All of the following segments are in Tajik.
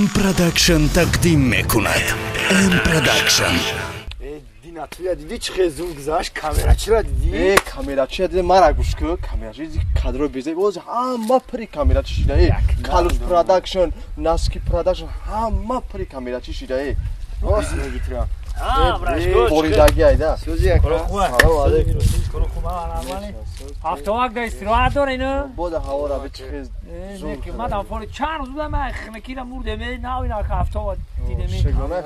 М Production тақдим мекунад. М Production. Дина туя диди чӣ хел зуд гузашт? Камерачиро дидӣ? Э, камерачиро дидем, мара гӯш кун. Камерачи кадро безай. Боз ҳама пири камерачи шида. Э, Калус Production, Наски Production ҳама пири камерачи шида. Э, рост мегӣ тура. Боридаги айда. Сӯзи яка. Салом алейкум. Ҳафтавак да истироҳат дорен? Бода ҳавора бе чӣ хел зуд. Ман фори чанд рӯз будам, ман хинакира мурдем, нав ина ҳафтава дидем.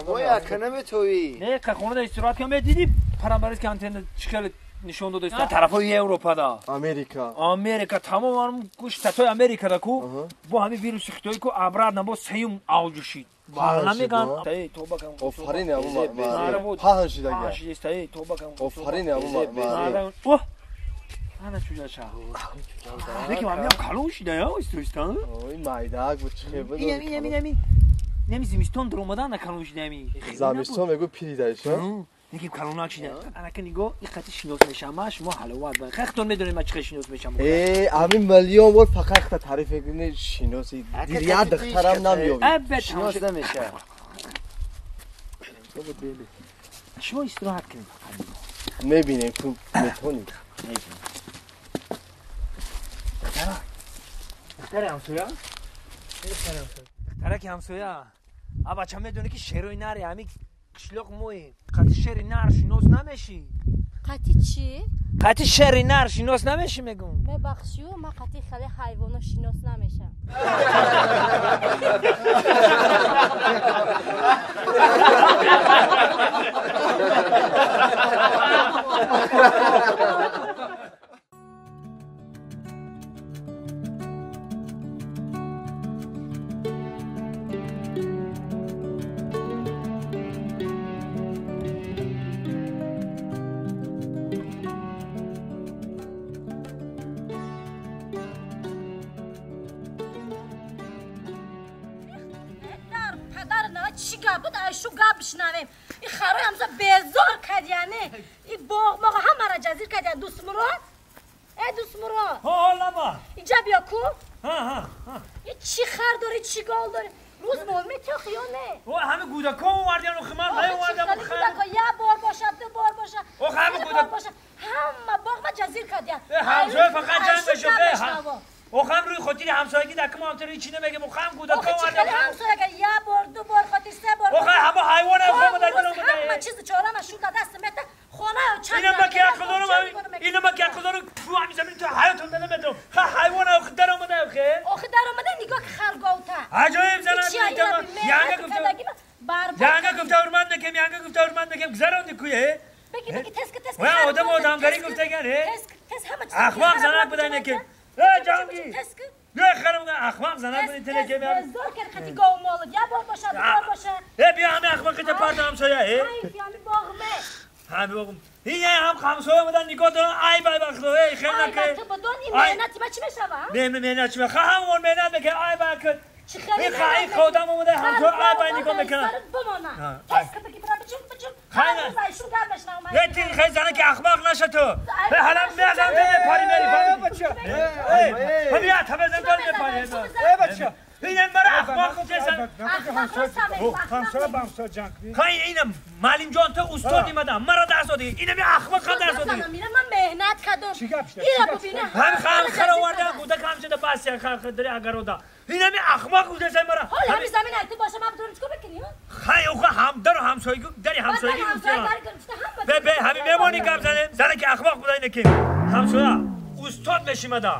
Ой, ака наметовӣ. Не, хона да истироҳат кам дидӣ, парамбарис ки антенна чӣ хел нишон додааст. Тарафҳои Европа да. Америка. Америка тамом ам штатҳои Америка да ку бо ҳамин вируси хитоӣ ку обратно бо сеюм авҷ шид. Намеган. Тоба кам. Офарин аму. Паҳн шидаги. Тоба кам. Офарин аму. Оҳ. Ана чуҷаша. Лекин ман меам калон шида я истироистан. Ой, майдак бу чӣ хел. Инами инами инами. Инами зимистон даромадан на калон шида ами. Зимистон мегӯ пиридаиш, ҳа? Лекин калонак шида. Анака нигоҳ, ин қати шинос мешам, шумо ҳаловат ба. Хелтон медонед ман чӣ хел шинос мешам. Э, ҳамин миллион бор фақат хта таъриф мекунӣ шиноси. Дирия духтарам намеёбӣ. Шинос намеша. Шумо истироҳат кунед. Мебинем ку метонӣ. Духтари ҳамсоя? Духтараки ҳамсоя. А бача медонӣ ки шерои нари ҳамин қишлоқ моем. Қати шери нар шинос намешӣ. Қати чӣ? Қати шери нар шинос намешӣ мегум. Мебахшӣ, ман қати хеле ҳайвоно шинос намешам. Чӣ гап буд, шу гап бишнавем. И харои ҳамза безор кардяне. И боғ-боғ ҳамаро ҷазир кардян. Дӯстмурод? Э, Дӯстмурод. Ҳо, лаба. Инҷа биё ку. Ҳа, ҳа, ҳа. И чӣ хар дорӣ, чӣ гол дорӣ? Рӯз мол метёхи ё не? О, ҳами гӯдако овардян, охи ман наовардам. Гӯдако як бор бошад, ду бор бошад. Охи ҳами гӯдак бошад. Ҳама боғ ма ҷазир кардян. Э, ҳамсоя фақат ҷанг мешавад. Охам рӯи хотири ҳамсоягӣ дар кума ҳамсоя ҳеч намегем. Охам гӯдако овардям. Ҳамсояга як бор, ду бор, хотир се бор. Охай ҳама ҳайвон охам дар дил омада. Ҳама чиз чорама шуда даст мета. Хона чанд. Инам ки ақл дорам, инам ки ақл дорам. Ту ҳамин замин ту ҳаётам намедонам. Ха ҳайвон охи дар омада охе. Охи дар омада нигоҳ харговта. Аҷоиб занам янга гуфта. Янга гуфта ҳурмат мекем, янга гуфта ҳурмат мекем. Гузаронди куе. Беги беги тез тез. Ва одам одамгарӣ гуфтаган, э? Тез ҳама чиз. Ахмақ занак буда инеки. Э, ҷанги! Биё харам, ахмақ занак буда телеке меам. Зор кард қати гов молод. Як бор бошад, ду бор бошад. Э, биё ҳами ахмақи та парда ҳамсоя, э? Ҳайф, ҳами боғме. Ҳами боғм. Ин ҳам ҳамсоя омадан нигоҳ доран, айб айб ахло, э, хел наке. Айб, ту бидон ин меҳнати ма чӣ мешава? Не, меҳнат чӣ мешава? Ха ҳамон меҳнат мекунад, айб айб. Ин ха ин одам омада ҳамсоя айб айб нигоҳ мекунад. Бимона. Тез ки бигӣ бира бичум бичум. Э, ти хел занаки ахмақ наша ту. Э, ҳалам мезанам ту мепари мери. Э, ҳамия табезан ту мепари. Э, бача. Инам мара ахмақ гуфтесан. Ҳамсоя ба ҳамсоя ҷанг кунӣ. Ха инам маълимҷон ту устод имадам, мара дарс додӣ. Инами ахмақ ха дарс додӣ. Ман меҳнат кардам. Чӣ гап шуда? Ира бубина. Ҳам хам хара овардам, гудак ҳам шуда бас я ха дари агарода. Инами ахмақ гуфтесан мара. Ҳол ҳами замин айти боша ман бидонам чикор бикунӣ? Хай охо ҳам дару ҳамсоягӣ дари ҳамсоягӣ гуфтам. Бе бе ҳами мемонӣ гап занем. Занаки ахмақ буда инаки. Ҳамсоя устод мешимада.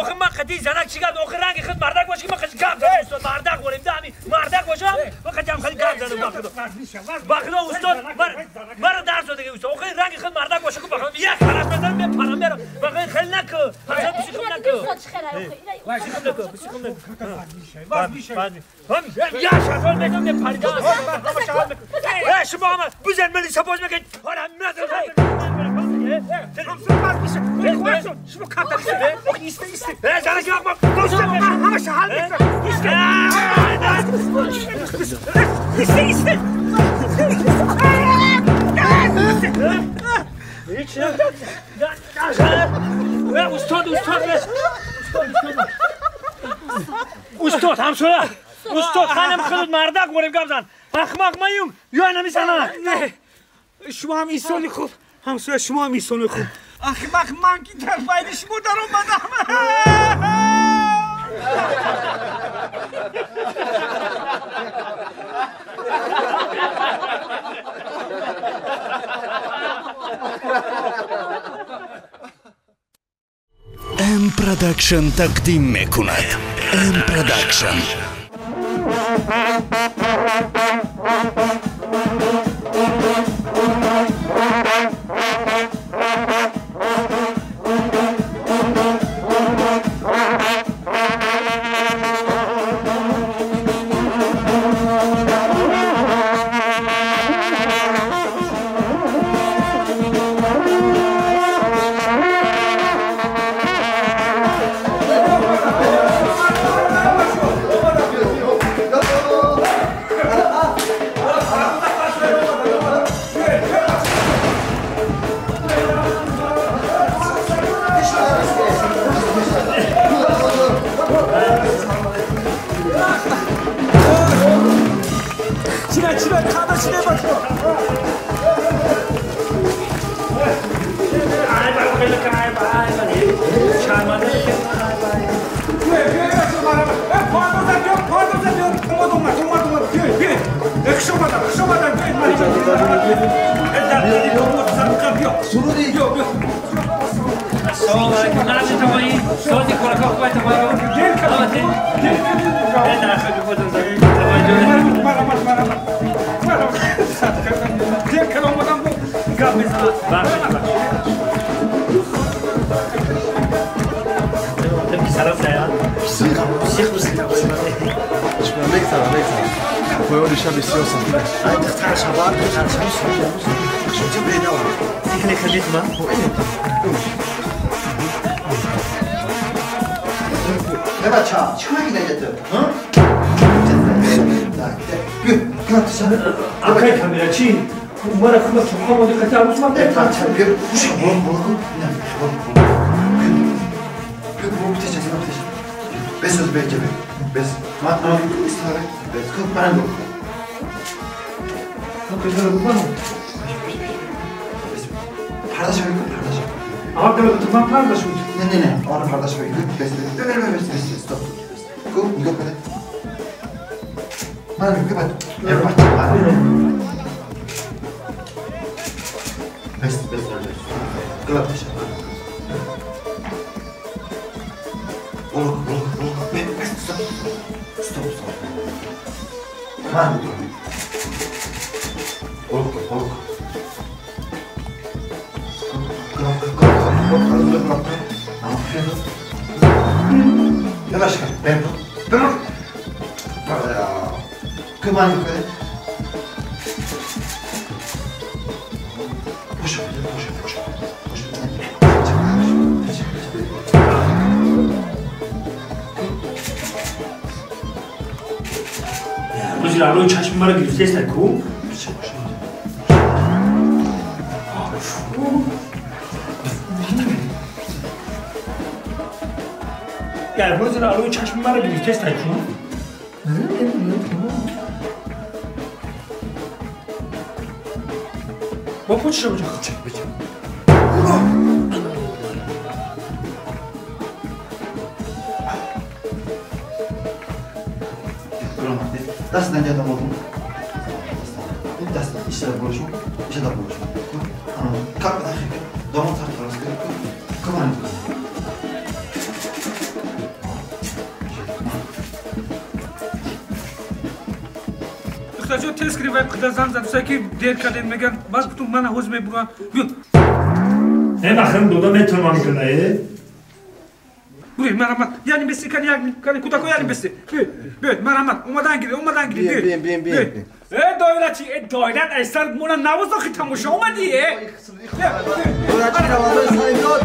Охи ман қати занак чӣ гап? Охи ранги худ мардак боши ки ман қати гап занам устод мардак борем да ҳами мардак бошам ман қати ҳам хеле гап занам ба худо. Ба худо устод мара дарс додаги устод. Охи ранги худ мардак боши ки ба худо як хараш мезанам мепарам мерам. Ба худо хеле наку. Ҳамсоя пиши худ наку. Пиши худ наку. Я шатол мезанам мепаридам. Э шумо ҳама бизан милиса боз мекунед. Ҳола мезанам. Шумо камтар исте, исте. Э, занаки ахмақ дӯстам ҳамаша ҳал мекунам. Исте. Исте, исте. Ҳеч Устод, устод, устод, устод, ҳамсоя. Устод ханам худут мардак ворем гап зан. Ахмақ маюм ё нами санак. Не. Шумо ҳам инсони хуб. Ҳамсоя шумо ҳам инсони хуб. Ахмақ ман ки дар байни шумо даромадам. М Production тақдим мекунад. М Production. Ки дер кардем меган баъд гуфтум мана ҳоз мебурам. Э махрам дода метавонам кунам э? Буред марҳамат, яъне беси кани як кани кӯдако яъне беси. Биёед марҳамат, омадан гиред, омадан гиред. Биём, биём, биём. Э доира чи? Э доират айсар мона навоз охи тамошо омадӣ э? Доирачи равандаи саимдод,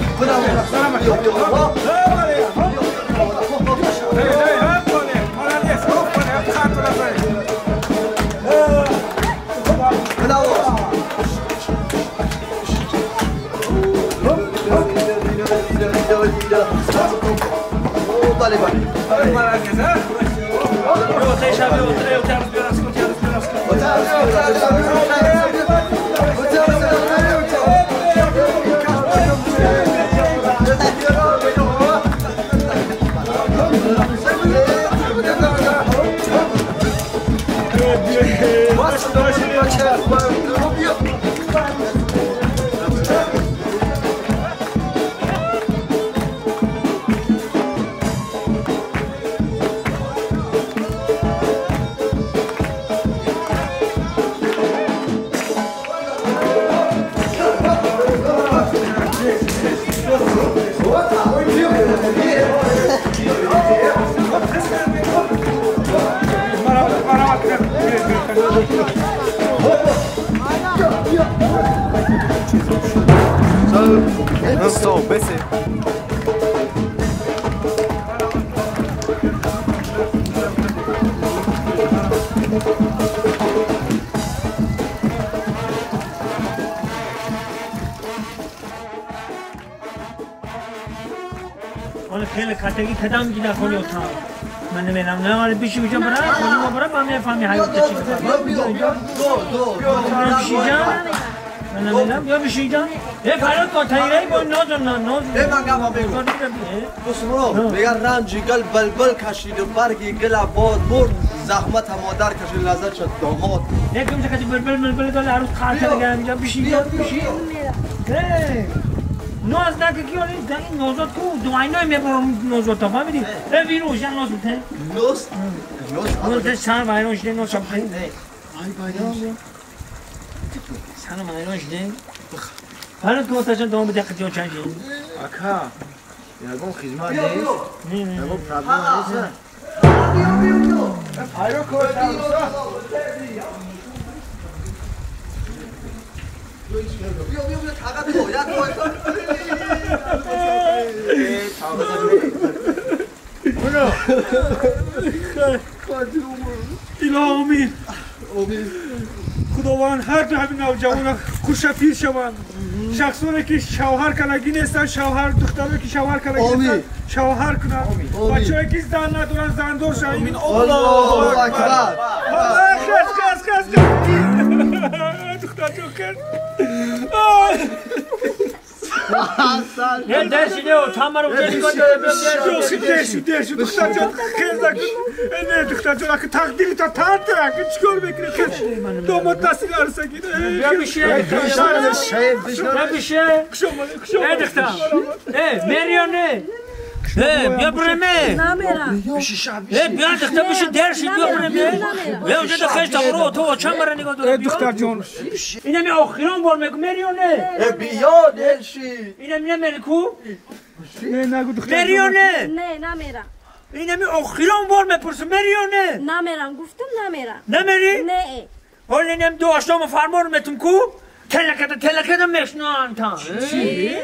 کدام گیره خونی اتاق من نمیدونم نه ولی بیشی بیجا برای خونی ما برای من میفهمی حیات چی بیشی جان من نمیدونم یا بیشی جان یه فراد با تاییرای با ناز ناز ای من گام بگو دوستمو میگن رنجی گل بلبل کشید و برگی گل باد برد زحمت مادر کشید لذت شد داماد یکم چه کسی بلبل بلبل گل عروس خاطر گم اینجا بیشی جان بیشی ناز نکه کی آره این نوزاد کو دو اینای میبرم نوزاد تا فهمیدی ای ویروس یا نوز ته نوز نوز نوز سر وایرون شده نوز شب خیلی ای بایدام سر وایرون شده حالا تو تا دوم بده قطعی چند شد آکا یگون خدمت نیست نه نه یگون پرابلم نیست پیرو کو بیا بیا بیا طاقت کو یا تو الهی امین خداوند هر دو همین نوجوان خوش پیر شوند شخصانی که شوهر کنگی نیستن شوهر دخترانی که شوهر کنگی نیستن شوهر کنند بچه‌ای که زن ندارن زندار شوند الله اکبر خس خس خس دختر جان خس نه درسی نه تمام رو درسی درسی دختر جان خیلی نه دختر جان که تقدیر تا ترتر که چیکار میکنی خیلی داماد نصیب عروسکی بیا بشه بیا بشه ای دختر ای مریانه ای بیا برمه نمیرم ای بیا دختر بشه درسی بیا برمه بیا اونجا دخش تا برو تو چند بار نگاه داره دختر جان اینم آخرین بار میگم مریانه ای بیا درسی اینم نمیری کو نه نگو دختر مریانه نه نمیرم اینم آخرین بار میپرسم مریانه نمیرم گفتم نمیرم نمیری نه حالا اینم دو آشنامو فرمان میتم کو تلکت تلکت میشنان تا چی؟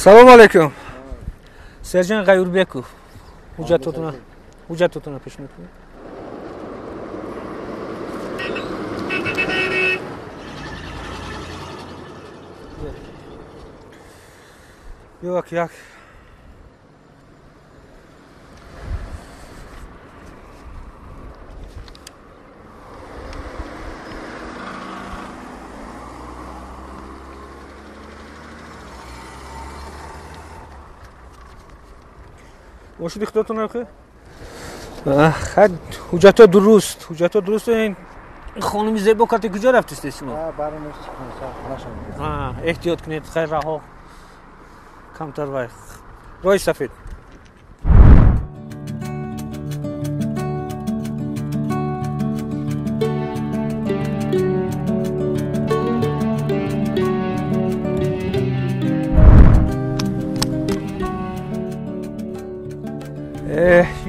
Салом алейкум. Сержан Ғайурбеков. Ҳуҷҷатотона пешниҳод кунед. Як як. Ошуди худатон охи? Хад ҳуҷҷатҳо дуруст, ҳуҷҷатҳо дуруст. Ин хонуми зебо кати куҷо рафтистед шумо? Эҳтиёт кунед, хайр раҳо. Камтар вай. Роҳи сафед.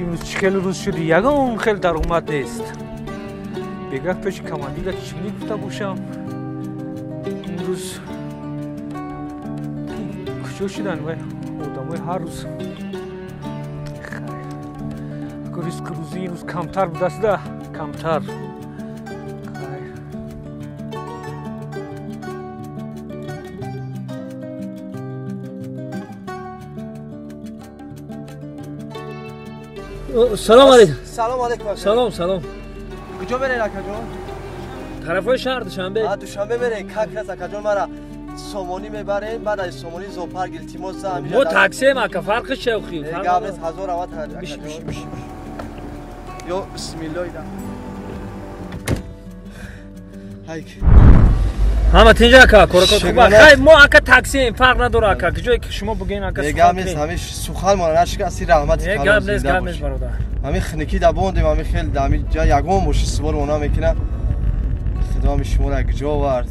Имрӯз чӣ хеле рӯз шуди, ягон хел даромад нест. Бегак пеши командира чӣ мегуфта бошам? Имрӯз куҷо шудан вай одамои ҳар рӯз? Ризқи рӯзӣ имрӯз камтар будастда, камтар. Салом алейкум. Салом алейкум. Салом, салом. Куҷо меред, акаҷон? Тарафҳои шаҳр, Душанбе. Душанбе меред? Как раз, акаҷон, мара Сомонӣ мебаред, баъд аз Сомонӣ зоопарк, илтимос. Мо таксием, ака, фарқи чия охи? Гап нест, ҳазор равад, акаҷон. Ё бисмиллоҳи. Ҳайк. Ҳама тинҷа, ака, коракот хуб. Хай, мо ака таксием, фарқ надора, ака. Куҷое ки шумо бугӯен, ака. Гап нест, ҳамин сухан мона нашикасти, раҳмати калон. Гап нест, гап нест, бародар. Ҳамин хникӣ да бондем, ҳамин хел ҳамин ҷа ягон мошин сувор мона мекунам. Худо ҳамин шуморо куҷо овард.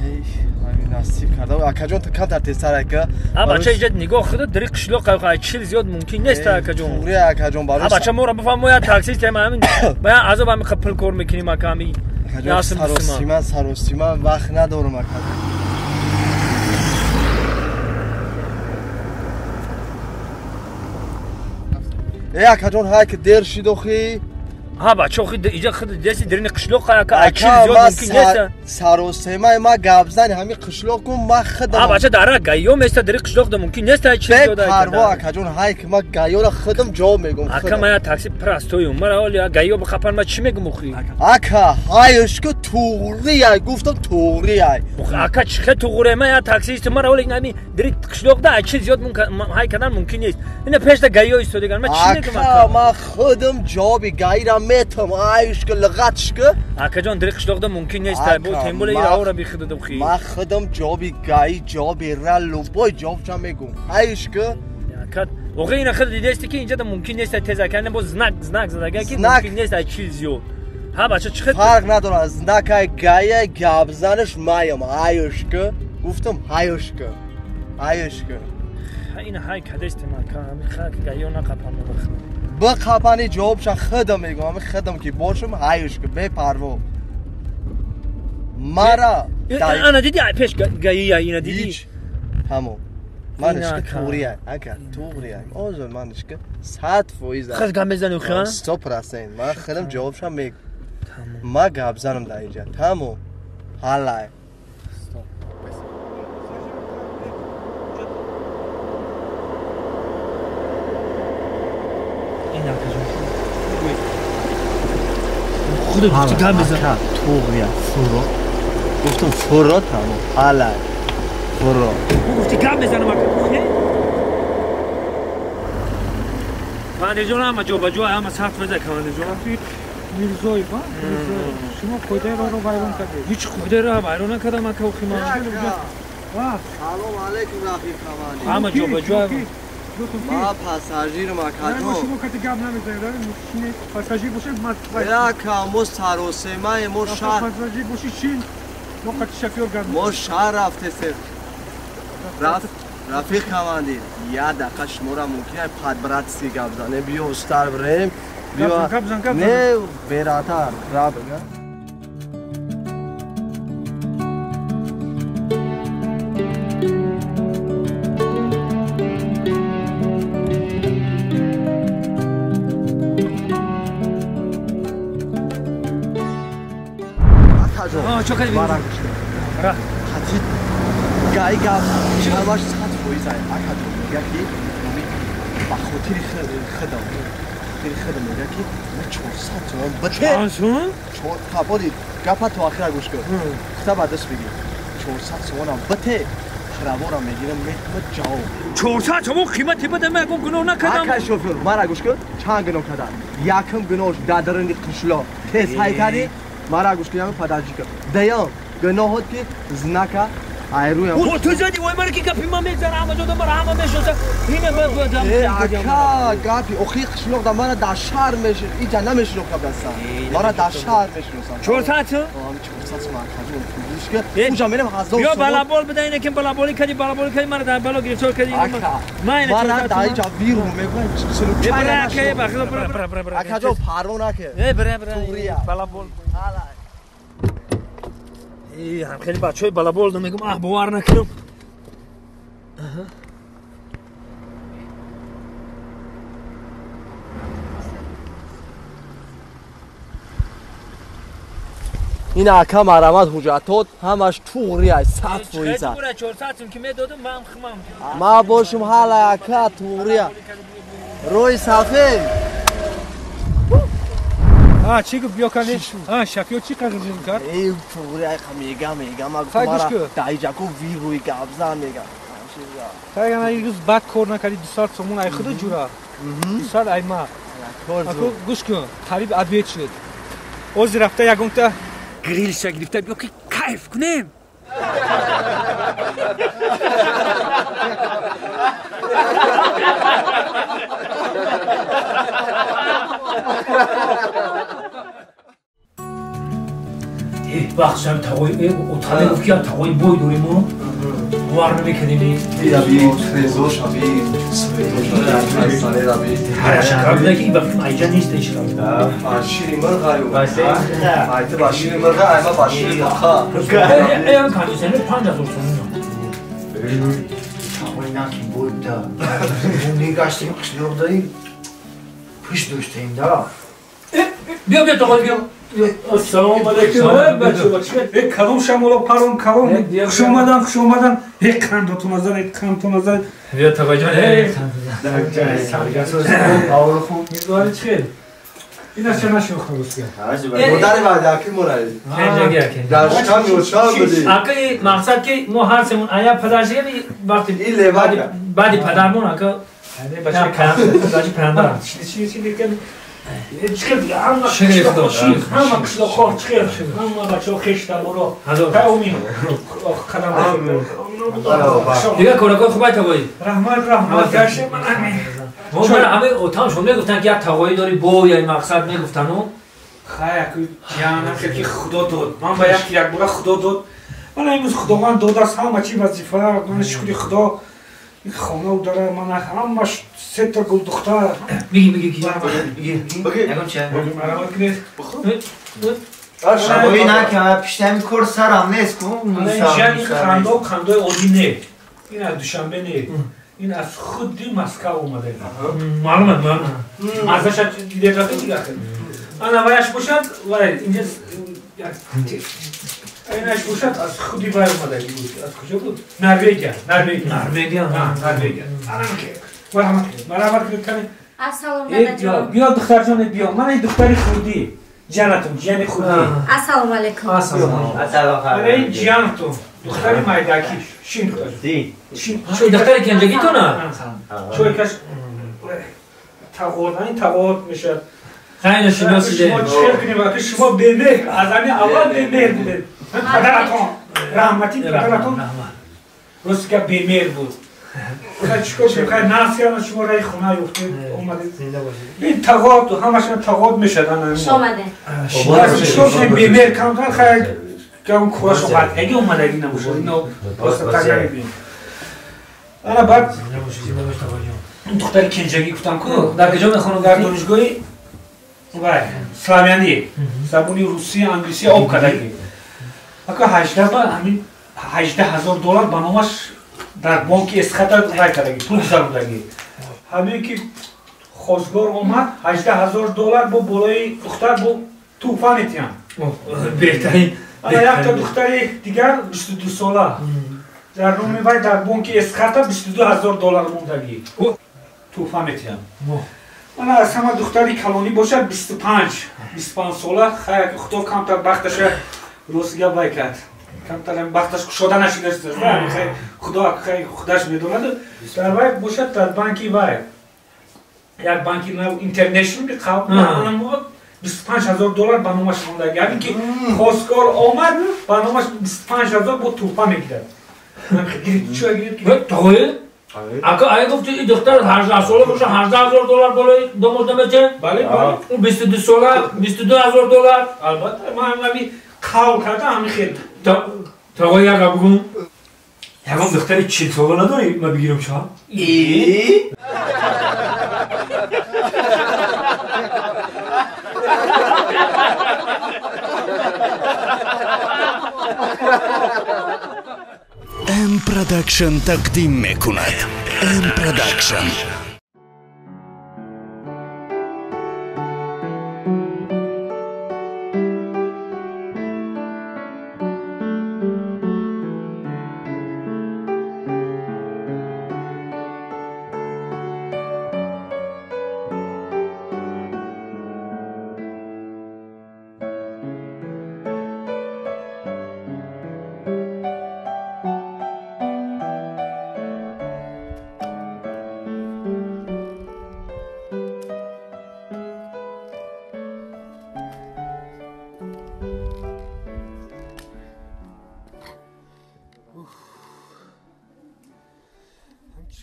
Эй, ҳамин насиб карда. Акаҷон, ту камтар тезтар, ака. А бача, иҷа нигоҳ худо, дари қишлоқ ай чил зиёд мумкин нест, акаҷон. Туғри, акаҷон, барои. А бача, моро бифаҳм, мо як таксистем, ҳамин ба азоб ҳамин пул кор мекунем, ака, ҳамин. Саросима, саросима, вақт надорам, ака. Э, акаҷон, ҳай ки дер шид охи. Ҳа, бача, охи иҷа худ деси дарини қишлоқ, ака, ай чил зиёд мумкин нест. Саросимаи ма гапзани ҳамин қишлоқ кун, ма худам. Ҳа, бача, дара гаё места дари қишлоқ да мумкин нест ай чил зиёд. Бепарво, акаҷон, ҳай ки ма гаёра худам ҷавоб мегӯм. Ака, ма я такси простоюм. Мара оли гаё бихапан, ма чӣ мегӯм охи? Ака, ҳайш ки туғри ай, гуфтам туғри ай. Ака, чӣ хел туғри? Ма я таксист, мара оли ҳамин дари қишлоқ да ай чил зиёд ҳай кардан мумкин нест. Ина пешда гаё истодаган, ма чӣ мегӯм, ака? Ака, ма худам ҷавоби гаира метам, айш ки луғатш ки. Акаҷон, дари қишлоқ да мумкин нест, бо тембола ира ора бихидадам хи. Ма худам ҷавоби гаи, ҷавоби ра, любой ҷавобча мегӯм. Айш ки. Ака, охи ина худ дидасти ки инҷа да мумкин нест тез, ака, ина боз знак, знак задага ки мумкин нест ай чил зиёд. Ҳа, бача, чӣ хел? Фарқ надорад, знакай гая гапзанаш маям, айш ки. Гуфтам айш ки. Айш ки. Ина ҳай кадестем, ака, ҳамин хак гаё нақапам. Бихапани ҷавобша худам мегӯм, ҳамин худам ки бошам, ҳайш ки бепарво. Мара ана диди пеш гаия ина диди? Ҳеҷ. Тамом. Манаш ки туғрия, ака, туғрия. Озор манаш ки 100%. Худ гап мезани охи, а? 100%. Ман худам ҷавобша мегӯм. Ма гап занам дар инҷа. Тамом. Ҳалай. Худо гуфти гап мезан. Туғрия, фуро. Гуфтам фуро, тамом. Ҳалай. Фуро. Гуфти гап мезанам, ака, охи? Командирҷон, ҳама ҷо ба ҷо, ҳама саф меза, командирҷон. Мирзоев, а? Мирзоев. Шумо қоидаи роҳро вайрон кардед. Ҳеҷ қоидаи роҳ вайрон накардам, ака, охи ман. Салом алейкум, рафиқ командир. Ҳама ҷо ба ҷо. Ма пассажирам, акаҷон. Шумо кати гап намезанед, шинед, пассажир бошед, ма. Ака, мо саросемаем, мо шаҳр. Пассажир бошед, шин. Мо кати шофёр гап. Мо шаҳр рафтесем. Рафиқ командир, як дақиқа шуморо мумкин аст по-братски гап занем, биё устар бирем. Биё. Гап зан, гап зан. Не, бератар, раб. Чо кардӣ? Ра. Хати гай гап. Ҳамаш 100% ай. Акаҷон, мега ки ба хотири худам. Хотири худам мега ки ма 400 сомон бите. Чанд сомон? Хабори гапа то охира гӯш кун. Худта ба даст бигир. 400 сомонам бите. Хравора мегирам, метма ҷавоб. 400 сомон қимати бада, ман ягон гуноҳ накардам. Ака шофёр, мара гӯш кун. Чанд гуноҳ кардам? Якум гуноҳш дар даруни қишлоқ тез ҳай кардӣ. Мара гӯш кун, падарҷика. Дуюм гуноҳот ки знака Айруя. О, ту зади, вой мара ки гапи ма мезана, ҳама ҷода мара ҳама мешноса. Ина ма Ака, гапи охи қишлоқ да мара дар шаҳр меш, иҷа намешинохта баса. Мара дар шаҳр мешиносам. 400 сум? Ами 400 сум акаҷон, пулишка. Уҷа мерем 1000 сум. Биё балабол бида, ина ки балаболи кади, балаболи кади, мара дар бало гирифтор кади. Ма ина мара дар иҷа виру мегӯям, 44. Бра, бра, бра, бра, бра. Акаҷон, парво наке. Э, бра, бра. Туғрия. Балабол. Ҳам хеле бачаҳои балабол мегум, аҳ, бовар накунам. Ин ака марамат ҳуҷҷатот ҳамаш туғри ай 100%. 400 сум ки медодум, ман химам. Ма бошум ҳала ака туғрия. Рӯи сафед. А, чӣ гуфт биё кани? А, Шафиё чӣ қағиржин кард? Эй, туғри ай мега, мега, ма гуфтам мара даиҷаку вируи гапзан мега. Хайгана ирӯз бад кор накарди, 200 сомон ай худо ҷура. 200 ай ма. Аку гӯш кун, қариб обед шуд. Ҳозир рафта ягонта грилша гирифта биё ки кайф кунем. Вақт шам тағои отале гуфт ки тағои бой дорим мо бовар намекардем. Раби трезош аби светош аби ҳарашакар ки вақт айҷа нест ишка. А шири мирға ю. Айти ба шири мирға, айма ба шири мирға. Э, кондиционер 5000 сомон. Тағои наки бой да. Мо мегаштем қишлоқдаи пушт доштем да. Биё, биё тағои, биё. Ассалому алайкум. Бача, э, калом шамоло парон калом. Хуш омадан, хуш омадан. Э, қандотон азан, э, қандотон азан. Биё тағоиҷон, э, Мизбори чӣ хел? Ина ча нашинохта рӯзга. Модари ваъдаки мораи. Дар шикам ёшам буди. Ака, мақсад ки мо ҳар семон ая падаршигами вақти ин левака. Баъди падармон ака. Бача, бача паяндар. Чи чи лекин чӣ ҳама ҳама қишлоқҳо чӣ ҳама бачаҳо хештаборо таумин қадам. Дигар коракои хубай тағоӣ? Раҳмат, раҳмат, гаште ман ҳамин. Мо ман ҳамаи отам шон мегуфтанд ки як тағоӣ дори бой, ай мақсад мегуфтану. Хай, аку ҷиянам ки худо дод. Ман ба як якбора худо дод. Ман имрӯз худованд додааст ҳама чи вазифа, ман шукри худо. Хона дора, ман ҳамаш сета гулдухтар. Биги, биги, биги. Биги. Ягон ча. Марамат кунед. Шабои наки, пиштами кор сарам нест ку. Ин хандо хандои оддӣ не. Ин аз Душанбе не. Ин аз худи Москва омада. Маълум аст, маълум. Мазаша дидед рафт дигар. Ана ваяш бошад, вай инҷа як инаш бошад аз худи вай омада буд. Аз куҷо буд? Норвегия, Норвегия. Норвегия, Норвегия. Ана ки. Марҳамат кунед. Марҳамат кунед кани. Ассалому алайкум. Биё духтарҷон, биё. Ман ин духтари хурдӣ. Ҷанатум, ҷияни хурдӣ. Ассалому алайкум. Ассалому. Ман ин ҷиянатум, духтари майдакӣ. Шин духтар. Шин. Духтари кенҷагитона? Чойкаш тағор, ин тағор мешавад. Хайна шиносиде. Шумо чӣ хел кунем, аки шумо бемеҳр, аз ҳамин аввал бемеҳр будед. Падаратон, раҳмати падаратон рости гап бемеҳр буд. Хай чӣ кор кунем, хай насияна шумо раи хона ёфтед, омадед. Ин тағот, ҳамашон тағот мешавад ана. Хуш омадед. Чӣ кор кунем, бемеҳр камтар, хай гам корашо бадгаги омадагӣ набошад. Ино просто так намебинем. Ана баъд духтари кенҷагӣ гуфтам ку, Дар куҷо мехонад? Дар донишгоҳи вай славянӣ, забони русӣ, англисӣ об кардагӣ. Ака 18 ба ҳамин 18,000 доллар ба номаш дар бонки Эсхата вай кардагӣ, пул гузарондагӣ. Ҳамин ки хозгор омад, 18,000 доллар бо болои духтар бо туҳфа метиҳанд. Беҳтарин. Ана якта духтари дигар 22 сола. Дар номи вай дар бонки Эсхата 22,000 доллар мондагӣ. Туҳфа метиҳанд. Мана аз ҳама духтари калонӣ бошад 25 сола. Хай худо камтар бахташа рост гап вай кард. Камтар бахташ кушода нашудааст. Хай худо хай худаш медонад. Дар вай бошад дар банки вай. Як банки нав интернешнл қабл 25,000 доллар ба номаш мондагӣ. Ҳамин ки хостгор омад ба номаш 25,000 бо туҳфа мегирад. Гирифт чой гирифт. Тағои? Ака ай гуфти ин духтар 18 сола боша 18,000 доллар болои домод намечен? Бале, бале. Ӯ 22 сола 22,000 доллар. Албатта ман ҳами қавл кардам ҳами хел. Тағои як гап бигӯм. Ягон духтари 40 сола надорӣ ман бигирам ша? И? М Production тақдим мекунад. М Production.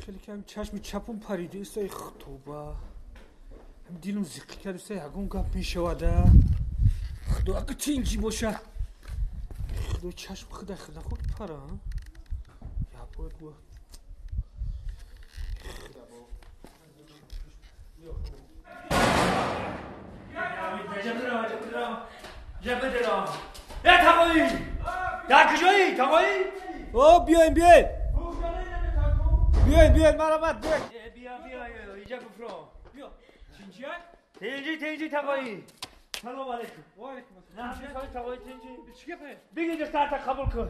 Хеле кам чашми чапум парида истай худоба. Ҳам дилум зиққи кард истай ягон гап мешавада. Худо ака тинҷи боша. Худо чашм худа худа худ пара. Я бояд бу. Э тағои! Дар куҷоӣ тағои? О биёем биёем. Биёед биёед марҳамат биёед. Биё биё инҷа гуфро. Биё. Тинҷия? Тинҷи тинҷи тағои. Салом алейкум. Ва алейкум ассалом. На тағои тинҷи. Чӣ гапе? Бигир духтарта қабул кун.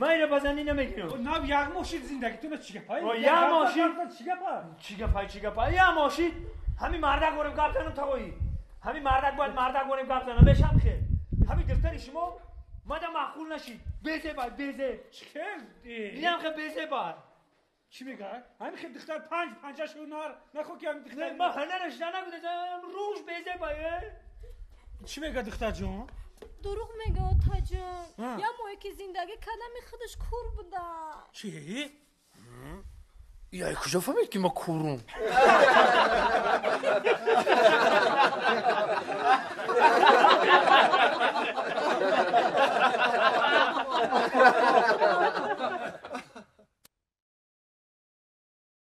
Ман инро ба занӣ намегирам. Нав як моҳ шид зиндагитона чӣ гапай? Як моҳ шид. Чӣ гапа? Чӣ гапай чӣ гапай? Як моҳ шид. Ҳамин мардак горем гап занам тағои. Ҳамин мардак бояд мардак горем гап занам. Мешам хел. Ҳамин духтари шумо мада маъқул нашид. Безебай безеб. Чӣ хел? Инам хел безебай. Чӣ мегӯяд? Ҳамин хел духтар панҷ панҷаш ҳунар нахо ки ҳамин духтар. Ман ҳунараш нагудам рӯж безебай. Чӣ мегӯяд духтарҷон? Дурӯғ мегӯяд отаҷон. Як моҳе ки зиндагӣ кардам ин худаш кур буда. Чӣ? Яй куҷо фаҳмид ки ман курум?